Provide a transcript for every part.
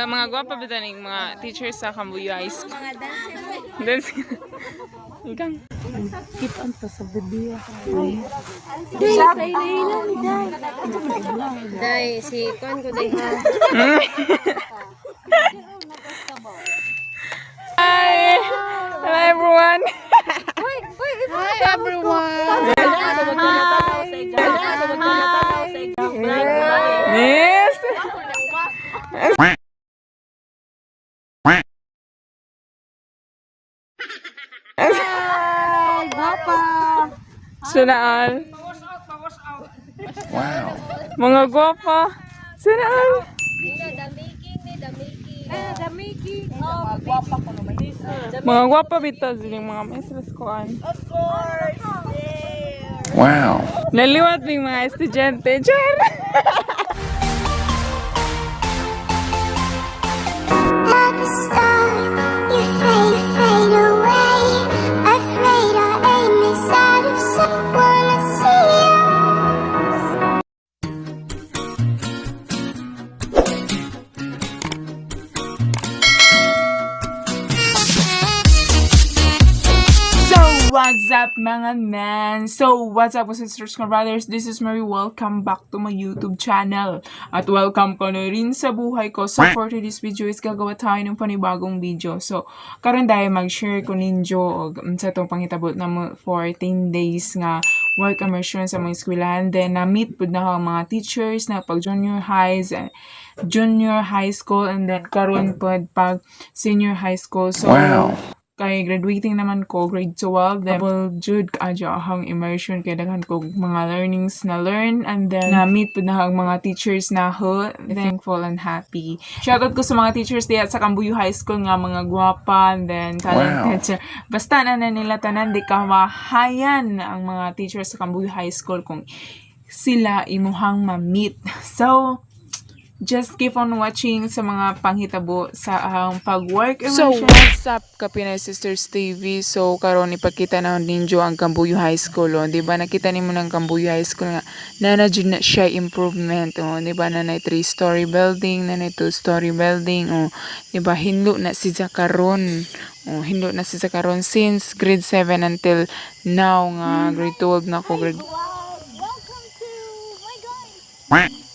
Mga gwapa ba ning mga teachers sa Cambuyo High School? Mga dancing. Dancing. Ikang. Keep on pa sa bibia. Day, si Kwan ko day ha. Hi! Hello, everyone! Hi, everyone! Hi! Yes! Hi! Gwapa! Sana all. Wow. Mga gwapa. Sana all. The making ni, the making. Eh, the making of Mga gwapa bitaw silang mga maestros koan. Wow. Naliwat ng mga estudyante. Char! Like a star, you fade, fade away. Afraid our aim is out of sight. Wanna see us. So, what's up, mga man? So, what's up, sisters and brothers? This is Mary. Welcome back to my YouTube channel. At welcome ko na rin sa buhay ko. So, for today's video is gagawa tayo ng panibagong video. So, karon dahil mag-share ko ninyo og sa itong pangitabot na mo 14 days nga work immersion sa mga eskwelahan. Then, na-meet pud na ako ang mga teachers na pag junior highs, eh, junior high school, and then karon pud pag senior high school. So, kay graduating naman ko grade 12, double jud kaadyo ahang immersion kay daghan ko mga learnings na learn and then na meet pud na ang mga teachers na ho. Thankful and happy. Shoutout ko sa mga teachers diya sa Cambuyo High School nga mga gwapa and then talented. Basta na na nila tanan, di ka mahayan ang mga teachers sa Cambuyo High School kung sila imuhang ma-meet. So just keep on watching sa mga panghitabo sa ang pag-work. So, what's up, Kapinay Sisters TV? So, karon ipakita na ninyo ang Cambuyo High School. Oh. Di ba nakita nimo ng Cambuyo High School nga na jud na siya improvement. Oh. Di ba na three-story building, na two-story building. Oh. Di ba hinlo na si karon. Oh, hinlo na si karon since grade 7 until now nga grade 12 na ko, grade Welcome to my garden.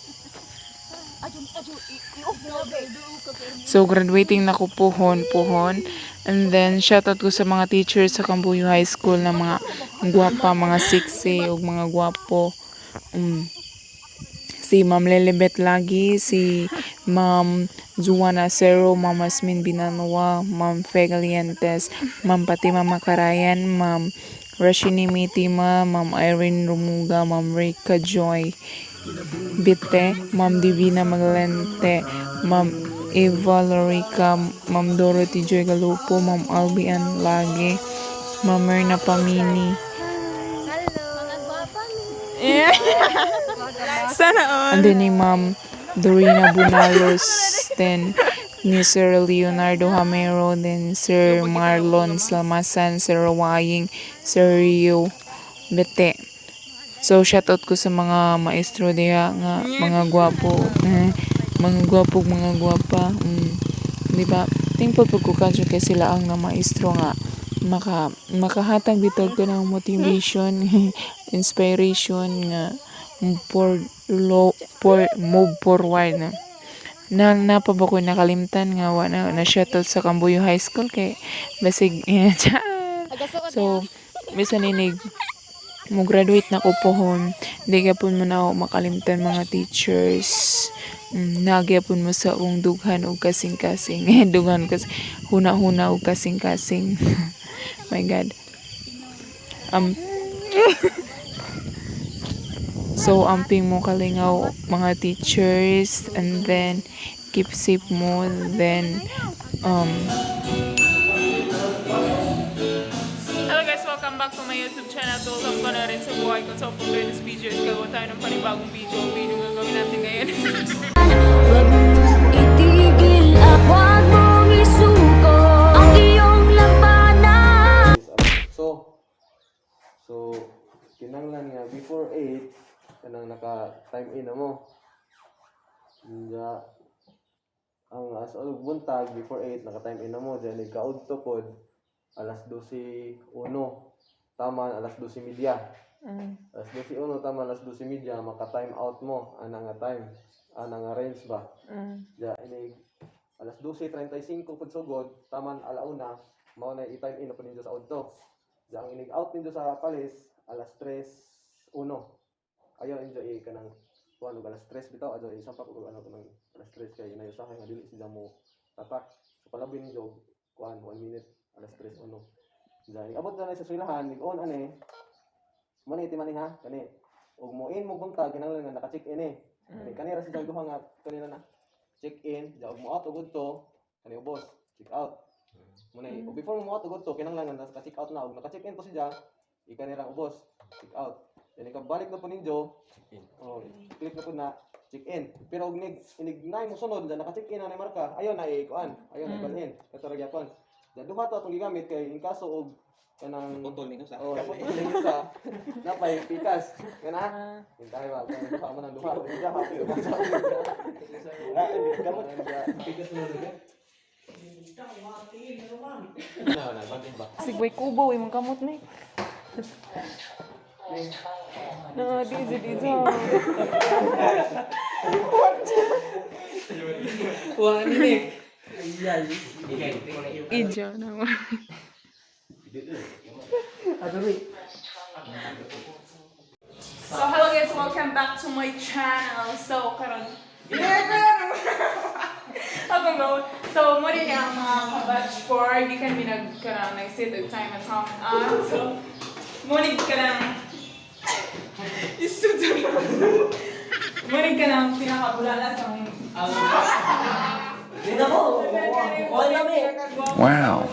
So, graduating na ko puhon, puhon. And then, shoutout ko sa mga teachers sa Cambuyo High School na mga gwapa, mga sexy, ug mga gwapo. Si Ma'am Lelibet lagi, si Ma'am Juana Cero, Ma'am Asmin Binanwa, Ma'am Fe Galientes, Ma'am Fatima Makarayan, Ma'am Rashini Mitima, Ma'am Irene Rumuga, Ma'am Rika Joy Bite, Ma'am Divina Maglente, Ma'am Eva Lorica, Ma'am Dorothy Joy Galupo, Ma'am Albian Lage, Ma'am Myrna Pamini. Hello. Mga gwapa mi. Sana all. And then ni Ma'am Dorina Bunalos, then ni Sir Leonardo Hamero, then Sir Marlon Salmasan, Sir Waying, Sir Rio Bete. So, shoutout ko sa mga maestro diha nga mga gwapo. Eh, mga gwapo, mga gwapa. Di ba? Thankful po ko kadyo kay sila ang nga maestro nga makahatag bitaw ko ng motivation, inspiration nga for low for move forward na na napa ba ko nakalimtan nga wa na na shoutout sa Cambuyo High School kay basig. So bisan inig mo graduate na ko pohon, di gyapon mo na ako makalimtan, mga teachers. Nagyapon mo sa akong dughan og kasing-kasing, dughan kas huna-huna og kasing-kasing. My God. So amping mo kalingaw, mga teachers, and then keep safe mo, then Hello guys! Welcome back to my YouTube channel. Welcome ko na rin sa buhay ko. So for this video is gagawa tayo ng panibagong video. Ang video nga gagawin natin ngayon. Huwag mong itigil at huwag mong isuko ang iyong labanan. So, kinanglan nga before 8 kanang naka time in na mo. Nga Ang alas og buntag before 8 naka-time in na mo diyan nagkaudto pod alas 12:01 tama alas 12:30. Alas 12:01 tama alas 12:30 maka-time out mo ana nga time, ana nga range ba. Ja inig alas 12:35 pud sugod taman alauna mao na i-time in na pud ninyo sa udto. Ja ang inig out ninyo sa palis alas 3:01. Ayaw ninyo i kanang kuan og alas 3 bitaw adyo isampak og ano kanang alas 3 kay inayo sa nga dili sila mo tatak. So palabi ninyo og kuan 1 minute alas 3:01. Ja inig abot na sa swilahan nig on ani mo ni timani ha kani og mo in mo buntag kinahanglan nga naka-check in eh. Kani kani ra siya duha nga kanina na check in, ja og mo out og udto kani ubos, check out. Mo na ug before mo out og udto kinahanglan nga naka-check out na og naka-check in po siya, ikani ra ubos, check out. Then ikabalik na po ninyo, oh, click na po na check in. Pero og nig inig nay mo sunod na naka-check in na ni marka, ayo na i-kuan, ayo na ibalhin. Kato ra gyapon. Ja duha to atong gigamit kay in kaso og kanang Putol ninyo sa. Oh, naputol ninyo sa napay pikas. Kana? Hintay ba? Kung duha man ang duha. Duha pa. Gamot. Pikas mo rin. Na, na, bakit ba? Sigway kubo, imong kamot ni. No, di di di. Wah, ini. Ijo na. So hello guys, welcome back to my channel. So karon ako no. So mo rin ang mga ka-batch 4, di kami nagkarang nag-sit og time at home. Ah, so mo rin ka lang Isud. Mo rin ka lang pinakabulala sa mga. Wow.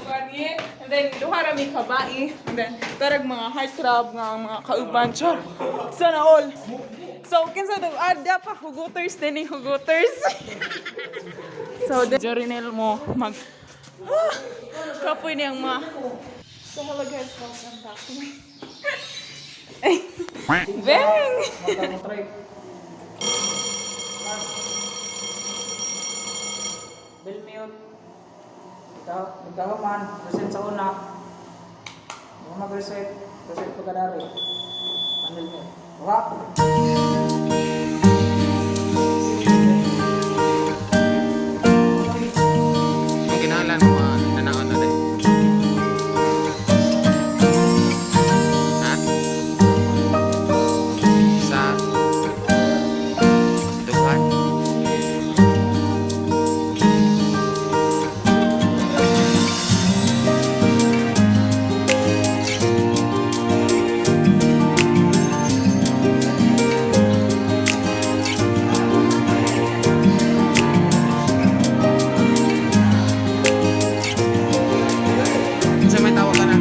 And then duha ra mi kabae. And then tarag mga heartthrob nga mga kauban char. Sana all. So kinsa to ada pa hugoters din ni hugoters. So the Jorinel mo mag kapoy niyang mga. So hello guys, welcome back to my Bang! Bell mute. Ikaw, ikaw man, reset sa una. Huwag mag-reset. Reset pagkadari. Panel mute. Wala. Ang kinahanglan mo nanaon na din. Ha? Sa dughan. Sa may tawag ka na?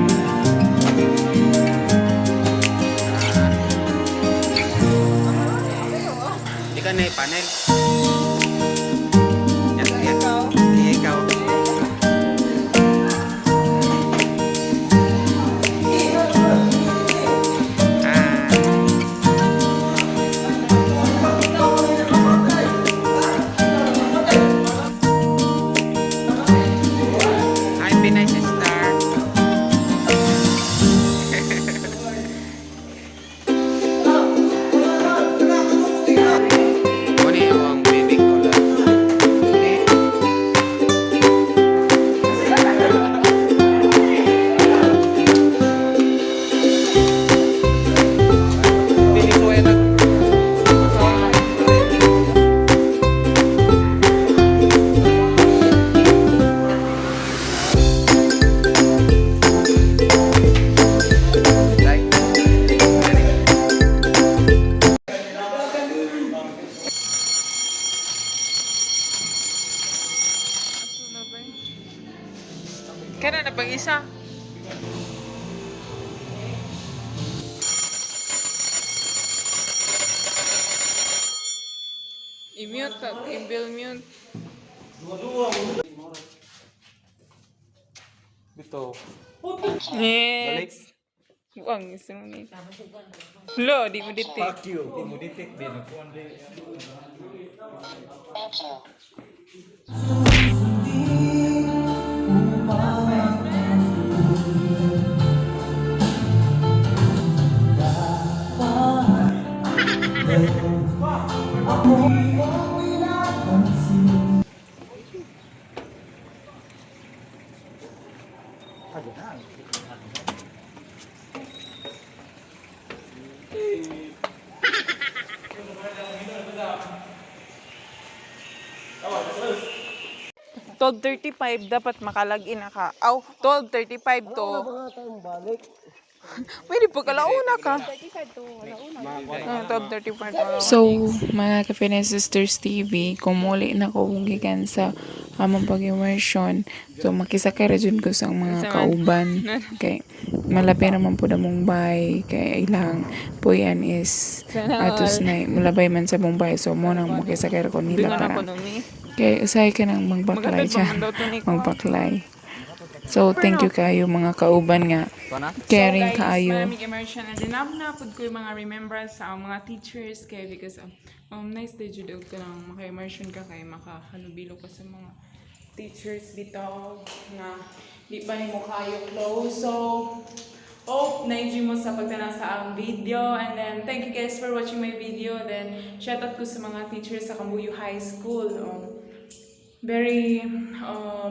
Ah. Di ka na panel. Yan, yan. Di ikaw. Ah. Hi, Pinay sister. Muna yung ang baby ko lang. Pili ko ay nag. Like. Kana na pang isa. I-mute ka, i-bill mute. Dito. Next. Buang isa mo ni. Lo, di mo detect. Fuck you. Di mo detect din. 12:35 dapat makalag-in na ka. Aw, 12:35 to. Pwede pa kalauna ka. Ah, 12:35. So, mga ka Sisters TV, kumuli na ko kung gikan sa among pag-immersion. So, makisakay ra jud ko sa mga kauban. Kay malapit naman po na Mumbai. Kay ilang puyan is atos na malabay man sa Mumbai. So, mo nang makisakay ra ko nila para kay usahay ka nang magbaklay siya. Magbaklay. So, thank you kayo mga kauban nga. Caring So guys, kaayo. Maraming immersion and then napod ko yung mga remembrance sa mga teachers kay because nice day jud og kanang maka-immersion ka kay makahalubilo ka sa mga teachers bitaw nga di pa nimo kayo close. So, hope na-enjoy mo sa pagtanaw sa ang video and then thank you guys for watching my video. Then shoutout ko sa mga teachers sa Cambuyo High School. Very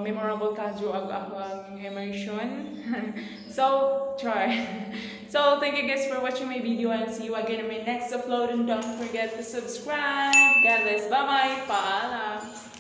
memorable kadyo ag ako ang immersion. So, try. So, thank you guys for watching my video and see you again in my next upload. And don't forget to subscribe. God bless. Bye-bye. Paalam.